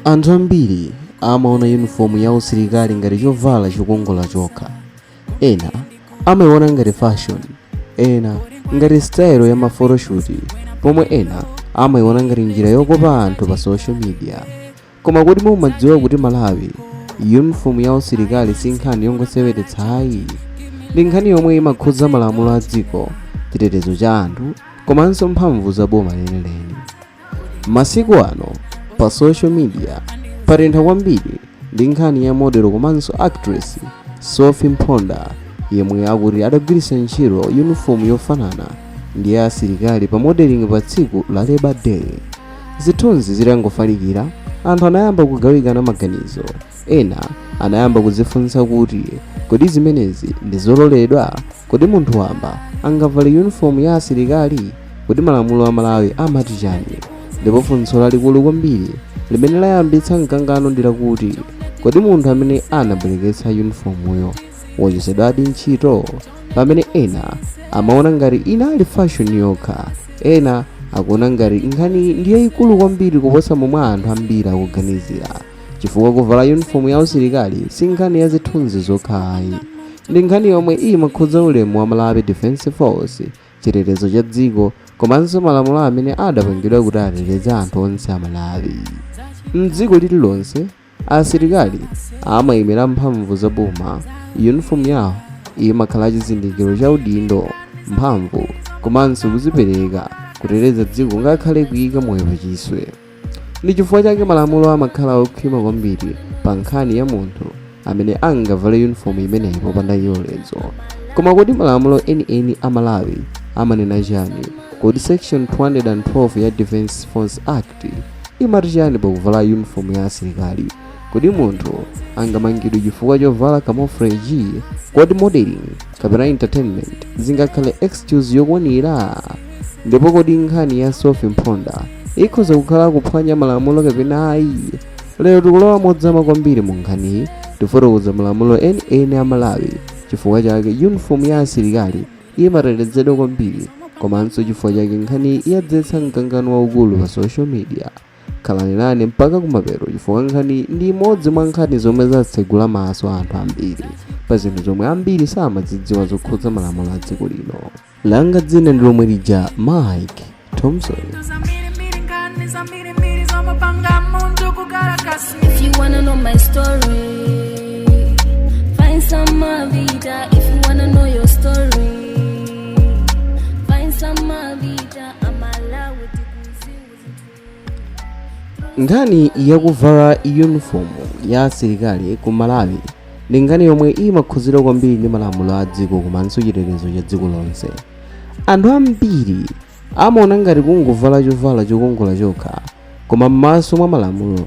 Anthu ambiri amaona yunifomu ya usilikali ngati chovala chokongola chokha. Ena amaiona ngati fashion, ena ngati style ya ma photoshoot, pomwe ena amaiona ngati njira yokopa anthu pa social media. Koma kodi mumadziwa kuti Malawi yunifomu ya usilikali si nkhani yongoseweretsa ayi? Ndi nkhani yomwe imakhudza malamulo a dziko, chitetezo cha anthu, komanso mphamvu za boma lenileni. Masiku ano pa social media patentha kwambiri ndi nkhani ya model komanso actress Sophie Mponda, yemwe akuti adagwiritsa ntchito yunifomu yofanana ndi ya asilikali pa modeling pa tsiku la Labor Day. Zithunzi zitangofalikira, anthu anayamba kugawikana maganizo. Ena anayamba kudzifunsa kuti, kodi zimenezi ndi zololedwa? Kodi munthu wamba angavale yunifomu ya asilikali? Kodi malamulo a Malawi amati chani? Ndipo funso lalikulu kwambiri limene layambitsa mkangano ndi lakuti, kodi munthu amene anabwereketsa yunifomuyo wachotsedwadi ntchito? Pamene ena amaona ngati inali fashion yokha, ena akuona ngati nkhani ndi yayikulu kwambiri kuposa momwe anthu ambiri akuganizira, chifukwa kuvala yunifomu ya usilikali si nkhani ya zithunzi zokha ayi. Ndi nkhani yomwe imakhudza ulemu wa Malawi Defence Force, chitetezo cha dziko, komanso malamulo amene adapangidwa kuti ateteze anthu onse a Malawi. Mdziko lililonse asilikali amayimira mphamvu za boma. Yunifomu yawo imakhala chizindikiro cha udindo, mphamvu, komanso kuzipereka kuteteza dziko, ngakhale kuyika moyo pachiswe. Ndi chifukwa chake malamulo amakhala okhwima kwambiri pa nkhani ya munthu amene angavale yunifomu imeneyi popanda chilolezo. Koma kodi malamulo enieni a Malawi amanena chani? Kodi section 212 ya Defence Force Act imati chani pakuvala yunifomu ya asilikali? Kodi munthu angamangidwe chifukwa chovala camouflage? Kodi modeling kapena entertainment zingakhale excuse yokwanira? Ndipo kodi nkhani ya Sophie Mponda ikhoza kukhala kuphwanya malamulo kapena ayi? Lero tikulowa modzama kwambiri mu nkhaniyi. Tifotokoza malamulo enieni a Malawi, chifukwa chake yunifomu ya asilikali imatetezedwa kwambiri, komanso chifukwa chake nkhani yadzetsa mkangano waukulu pa social media. Khalani nane mpaka kumapeto, chifukwa nkhani ndi imodzi mwa nkhani zomwe zatsegula maso anthu ambiri pa zinthu zomwe ambiri samazidziwa zokhudza malamulo a dziko lino. Langa dzina ndi lomwe lija, Mike Thompson. If you wanna know my story, find some Mavita. If you wanna know your story, find some Mavita. I'm allowed to. Nkhani yakuvala yunifomu ya asilikali ku Malawi ndi nkhani yomwe imakhudzidwa kwambiri ndi malamulo a dziko komanso chitetezo cha dziko lonse. Anthu ambiri amaona ngati kungovala chovala chokongola chokha, koma m'maso mwa malamulo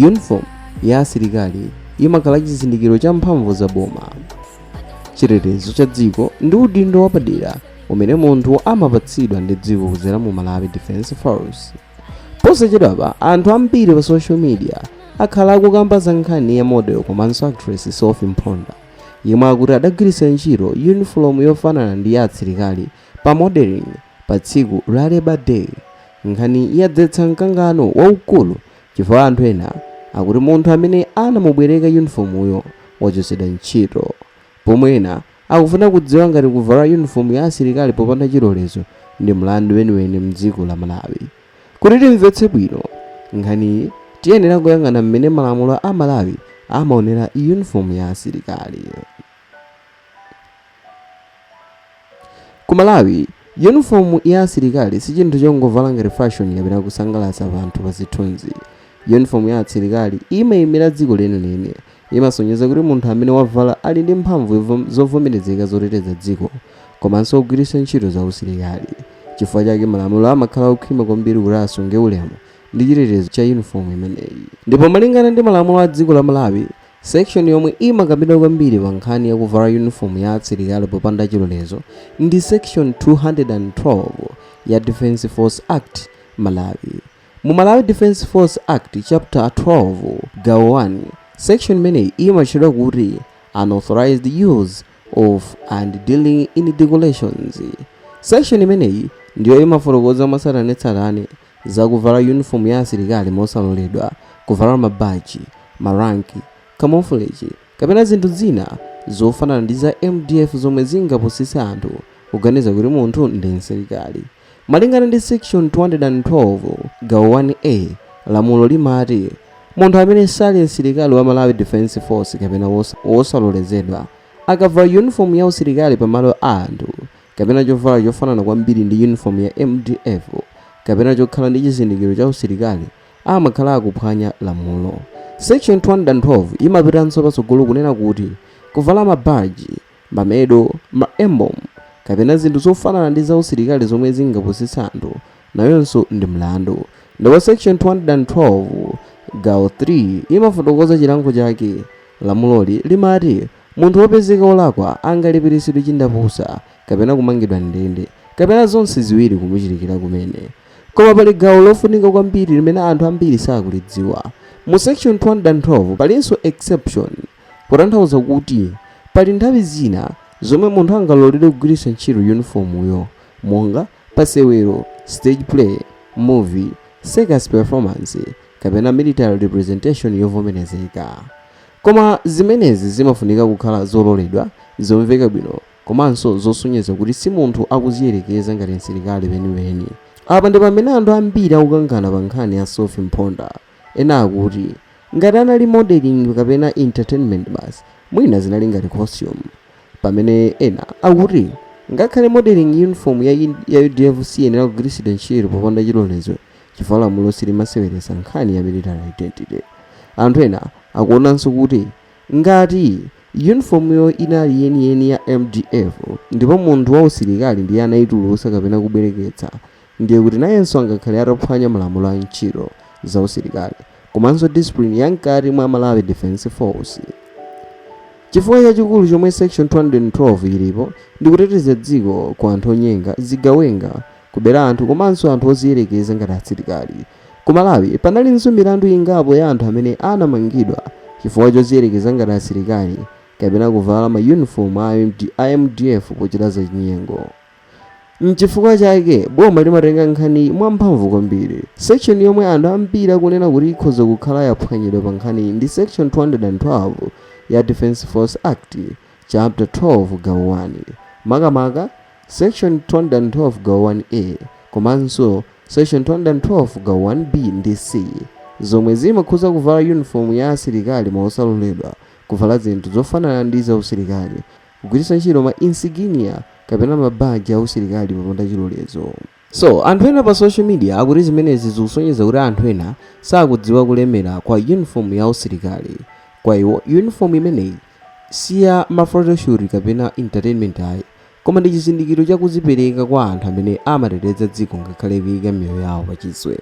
uniform ya asilikali imakhala chizindikiro cha mphamvu za boma, chitetezo cha dziko, ndi udindo wapadera umene munthu amapatsidwa ndi dziko kudzera mu Malawi Defence Force. Posachedwapa anthu ambiri pa social media akhala akukamba za nkhani ya model komanso actress Sophie Mponda, yemwe akuti adagwiritsa ntchito uniform yofanana ndi ya asilikali pa modeling pa tsiku la Labor Day. Nkhani yadzetsa mkangano waukulu chifukwa anthu ena akuti munthu amene anamubwereka uniformuyo wachotsedwa ntchito, pomwe ena akufuna kudziwa ngati kuvala uniform ya asilikali popanda chilolezo ndi mlandu weniweni mdziko la Malawi. Kuti timvetse bwino nkhaniyi, tiyenera kuyang'ana mmene malamulo a Malawi amaonera uniform ya asilikali. Ku Malawi, uniform ya asilikali si chinthu chongovala ngati fashion kapena kusangalatsa anthu pa zithunzi. Uniform ya asilikali imayimira dziko lenileni. Imasonyeza kuti munthu amene wavala ali ndi mphamvu zovomerezeka zoteteza dziko komanso kugwiritsa ntchito za usilikali. Chifukwa chake malamulo amakhala okhwima kwambiri kuti asunge ulemu ndi chitetezo cha uniform imeneyi. Ndipo malingana ndi malamulo a dziko la Malawi, section yomwe imakambidwa kwambiri pa nkhani ya kuvala uniform ya asilikali popanda chilolezo ndi section 212 ya Defence Force Act Malawi. Mu Malawi Defence Force Act chapter 12 gawo 1, section imeneyi imatchedwa kuti unauthorized use of and dealing in decorations. Section imeneyi ndiyo imafotokoza mwatsatanetsatane Za kuvala uniform ya asilikali mosaloledwa, kuvala mabaji, maranki, camouflage kapena zinthu zina zofanana ndi za MDF zomwe zingapusitse anthu kuganiza kuti munthu ndi msilikali. Malingana ndi section 212 gawo 1A, lamulo limati munthu amene sali msilikali wa Malawi Defence Force kapena wosalolezedwa akavala uniform ya usilikali pamalo a anthu, kapena chovala chofanana kwambiri ndi uniform ya MDF, kapena chokhala ndi chizindikiro cha usilikali, amakhala akuphwanya lamulo. Section 212 imapitanso patsogolo kunena kuti kuvala mabaji, mamedal, maemblem kapena zinthu zofanana ndi za usilikali zomwe zingapusitse anthu nayonso ndi mlandu. Ndipo section 212 gawo 3 imafotokoza chilango chake. Lamuloli limati munthu wopezeka wolakwa angalipiritsidwe chindapusa kapena kumangidwa ndende, kapena zonse ziwiri kumuchitikira kumene. Koma pali gawo lofunika kwambiri limene anthu ambiri sakulidziwa. Mu section 212 palinso exception, kutanthauza kuti pali nthawi zina zomwe munthu angaloledwe kugwiritsa ntchito uniformuyo, monga pasewero, stage play, movie, circus performance kapena military representation yovomerezeka. Koma zimenezi zimafunika kukhala zololedwa, zomveka bwino komanso zosonyeza kuti si munthu akuziyerekeza ngati msilikali weniweni. Apa ndi pamene anthu ambiri akukangana pa nkhani ya Sophie Mponda. Ena akuti ngati anali modeling kapena entertainment basi, mwina zinali ngati costume, pamene ena akuti ngakhale modeling, uniform ya UDF siyenera kugwiritsidwa ntchito popanda chilolezo, chifukwa lamulo silimaseweretsa nkhani ya military identity. Anthu ena akuonanso kuti ngati uniformyo inali yeniyeni ya MDF ndipo munthu wa usilikali ndiye anayitulutsa kapena kubwereketsa, ndiye kuti nayenso angakhale ataphwanya malamulo a ntchito za usilikali komanso discipline yamkati mwa Malawi Defence Force. Chifukwa chachikulu chomwe section 212 ilipo ndi kuteteza dziko ku anthu onyenga, zigawenga, kubera anthu komanso anthu oziyerekeza ngati asilikali. Ku Malawi panalinso milandu ingapo ya anthu amene anamangidwa chifukwa choziyerekeza ngati asilikali kapena kuvala mayunifomu a MDF pochita zachinyengo. Nchifukwa chake boma limatenga nkhani mwamphamvu kwambiri. Section yomwe anthu ambiri akunena kuti ikhoza kukhala yaphwanyidwa pa nkhani ndi section 212 ya Defence Force Act, chapter 12 gawo 1, makamaka section 212 gawo 1A komanso section 212 gawo 1B ndi C, zomwe zimakhuza kuvala uniform ya asilikali mosaloledwa, kuvala zinthu zofanana ndi za usilikali, kugwiritsa ntchito ma insignia kapena mabaji a usilikali popanda chilolezo. So anthu ena pa social media akuti zimenezi zikusonyeza kuti anthu ena sakudziwa kulemera kwa uniform ya usilikali. Kwa iwo, uniform imeneyi siya ma photoshoot kapena entertainment ayi, koma ndi chizindikiro chakuzipereka kwa anthu amene amateteza dziko ngakhale kuyika miyoyo yawo pachiswe.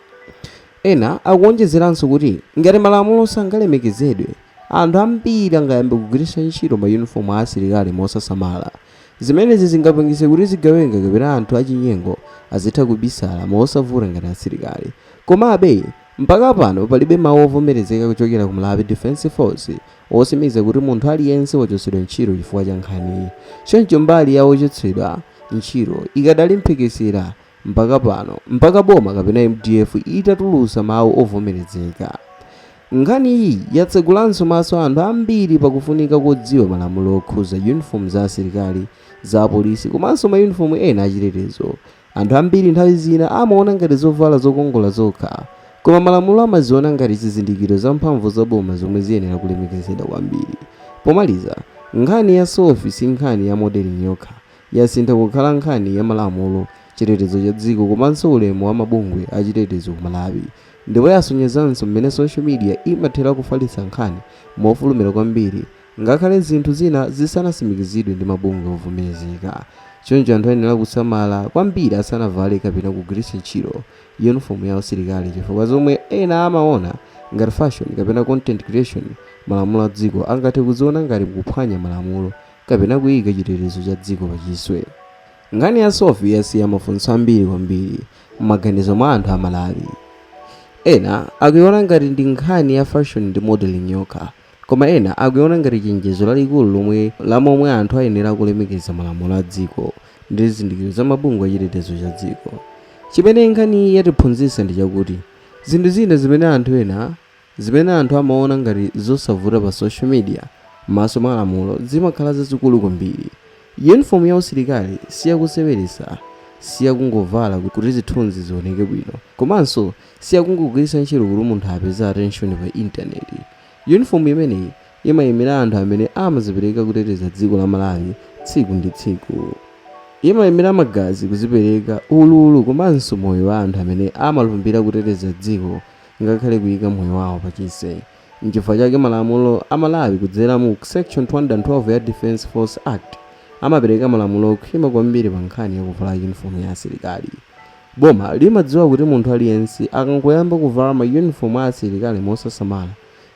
Ena akuonjezeranso kuti ngati malamulo sangalemekezedwe, anthu ambiri angayambe kugwiritsa ntchito mayunifomu a asilikali mosasamala. Zimenezi zingapangitse kuti zigawenga kapena anthu achinyengo azitha kubisala mosavuta ngati asilikali. Komabe mpaka pano palibe mawu ovomerezeka kuchokera ku Malawi Defence Force osimikiza kuti munthu aliyense wachotsedwa ntchito chifukwa cha nkhaniyi. Choncho mbali ya ochotsedwa ntchito ikadali mphekesera mpaka pano, mpaka boma kapena MDF itatulutsa mawu ovomerezeka. Nkhani iyi yatsegulanso maso anthu ambiri pakufunika kodziwa malamulo okhuza uniform za asilikali, za apolisi komanso mayunifomu ena achitetezo. Anthu ambiri nthawi zina amaona ngati zovala zokongola zokha, koma malamulo amaziona ngati zizindikiro za mphamvu za boma zomwe ziyenera kulemekezedwa kwambiri. Pomaliza, nkhani ya Sophie si nkhani ya modeling yokha. Yasintha kukhala nkhani ya malamulo, chitetezo cha dziko komanso ulemu wa mabungwe achitetezo ku Malawi, ndipo yasonyezanso mmene social media imathera kufalitsa nkhani mofulumira kwambiri ngakhale zinthu zina zisanasimikizidwe ndi mabungwe ovomerezeka. Choncho anthu ayenera kusamala kwambiri asanavale kapena kugwiritsa ntchito uniform ya usilikali, chifukwa zomwe ena amaona ngati fashion kapena content creation, malamulo a dziko angathe kuziona ngati kuphwanya malamulo kapena kuyika chitetezo cha dziko pachiswe. Nkhani ya Sophie yasiya mafunso ambiri kwambiri m'maganizo mwa anthu a Malawi. Ena akuiona ngati ndi nkhani ya fashion ndi modeling yokha, koma ena akuiona ngati chenjezo lalikulu lomwe la momwe anthu ayenera kulemekeza malamulo a dziko ndi zizindikiro za mabungwe achitetezo cha dziko. Chimene nkhani yatiphunzitsa ndi chakuti zinthu zina zimene anthu ena zimene anthu amaona ngati zosavuta pa social media, m'maso mwa lamulo zimakhala zazikulu kwambiri. Uniform ya usilikali siyakuseweretsa, siyakungovala kuti zithunzi zioneke bwino, komanso siyakungogwiritsa ntchito kuti munthu apeze attention pa intaneti. Uniform imeneyi imayimira anthu amene amazipereka kuteteza dziko la Malawi tsiku ndi tsiku. Imayimira magazi, kuzipereka, ululu komanso moyo wa anthu amene amalumbira kuteteza dziko ngakhale kuyika moyo wawo pachiswe. Nchifukwa chake malamulo a Malawi, kudzera mu section 212 ya Defence Force Act, amapereka malamulo okhwima kwambiri pa nkhani yakuvala uniform ya asilikali. Boma limadziwa kuti munthu aliyense akangoyamba kuvala ma uniform a asilikali mosasamala,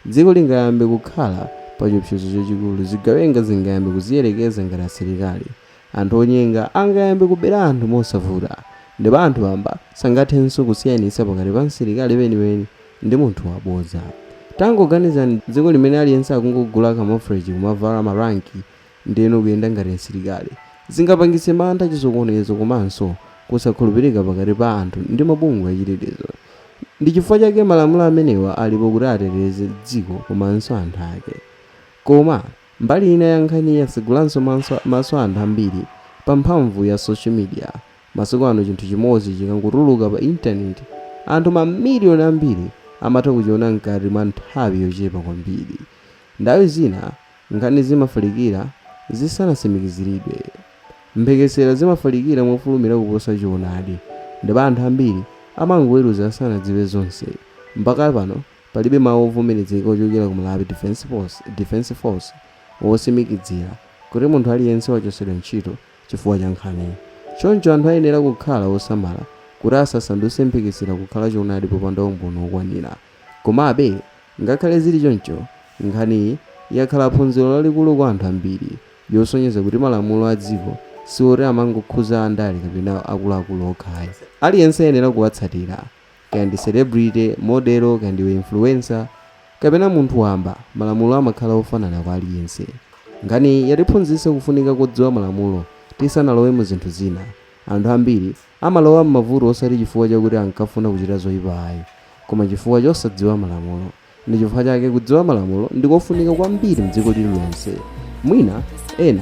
dziko lingayambe kukhala pa chiopsezo chachikulu. Zigawenga zingayambe kuziyerekeza ngati asilikali, anthu onyenga angayambe kubera anthu mosavuta, ndipo anthu wamba sangathenso kusiyanitsa pakati pa msilikali weniweni ndi munthu wabodza. Tangoganizani dziko limene aliyense akungogula camouflage, kumavala ma rank ndeno kuyenda ngati msilikali. Zingapangitse mantha, chisokonezo komanso kusakhulupirika pakati pa anthu ndi mabungwe achitetezo. Ndi chifukwa chake malamulo amenewa alipo, kuti ateteze dziko komanso anthu ake. Koma mbali ina ya nkhani yatsegulanso maso anthu ambiri pa mphamvu ya social media. Masiku ano chinthu chimodzi chikangotuluka pa intaneti, anthu mamiliyoni ambiri amatha kuchiona mkati mwa nthawi yochepa kwambiri. Nthawi zina nkhani zimafalikira zisanasimikiziridwe, mphekesera zimafalikira mofulumira kuposa choonadi, ndipo anthu ambiri amangoweruza asanadziwe zonse. Mpaka pano palibe mawu ovomerezeka ochokera ku Malawi Defence Force wotsimikizira kuti munthu aliyense wachotsedwa ntchito chifukwa cha nkhani. Choncho anthu ayenera kukhala osamala kuti asasandutse mphekesera kukhala choonadi popanda umboni wokwanira. Komabe ngakhale zili choncho, nkhaniyi yakhala phunziro lalikulu kwa anthu ambiri, yosonyeza kuti malamulo a dziko siwoti amangokhuza andale kapena akuluakulu okhayi. Aliyense ayenera kuwatsatira, kaya ndi celebrity, model, kaya ndiwe influencer kapena munthu wamba, malamulo amakhala ofanana kwa aliyense. Nkhani yatiphunzitsa kufunika kodziwa malamulo tisanalowe mu zinthu zina. Anthu ambiri amalowa m'mavuto osati chifukwa chakuti ankafuna kuchita zoyipa ayi, koma chifukwa chosadziwa malamulo. Ndi chifukwa chake kudziwa malamulo ndikofunika kwambiri mdziko lililonse. Mwina ena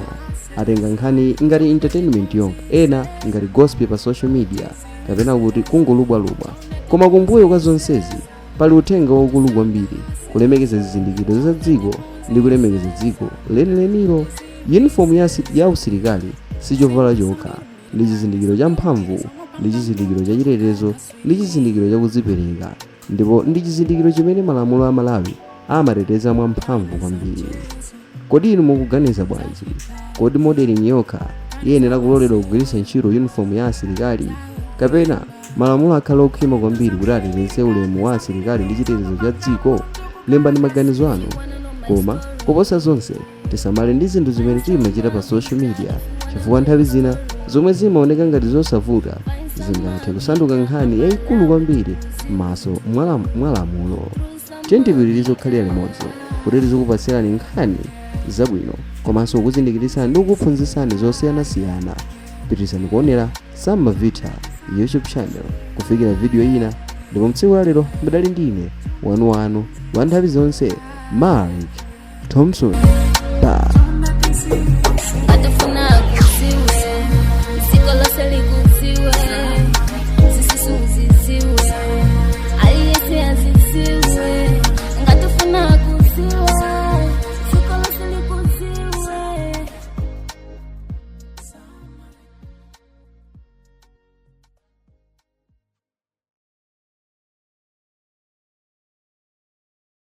atenga nkhani ngati entertainment yokha, ena ngati gossip pa social media, kapena kuti kungolubwalubwa, koma kumbuyo kwa zonsezi pali uthenga waukulu kwambiri: kulemekeza zizindikiro za dziko ndi kulemekeza dziko lenilenilo. Uniform ya usilikali sichovala chokha, ndi chizindikiro cha mphamvu, ndi chizindikiro cha chitetezo, ndi chizindikiro cha kudzipereka, ndipo ndi chizindikiro chimene malamulo a Malawi amateteza mwamphamvu kwambiri. Kodi inu mukuganiza bwanji? Kodi modeling yokha iyenera kuloledwa kugwiritsa ntchito uniform ya asilikali, kapena malamulo akhale okhwima kwambiri kuti ateteze ulemu wa asilikali ndi chitetezo cha dziko? Lembani maganizo anu. Koma kuposa zonse, tisamale ndi zinthu zimene timachita pa social media, chifukwa nthawi zina zomwe zimaoneka ngati zosavuta zingathe kusanduka nkhani yayikulu kwambiri m'maso mwa lamulo. Tiyeni kukhalira limodzi kuti tizikupatsirani nkhani zabwino komanso kukuzindikiritsani ndi kukuphunzitsani zosiyanasiyana. Pitirizani kuonera Sam Mavita YouTube channel kufikira video ina. Ndipo mtsiku la lero mudali ndine wanuwanu wa nthawi zonse, Mark Thompson. Bye. Atafuna kuziwe, dziko lose likudziwe, zisusu uziziwe, aliyese aziziwe, ngatufuna kuziwe.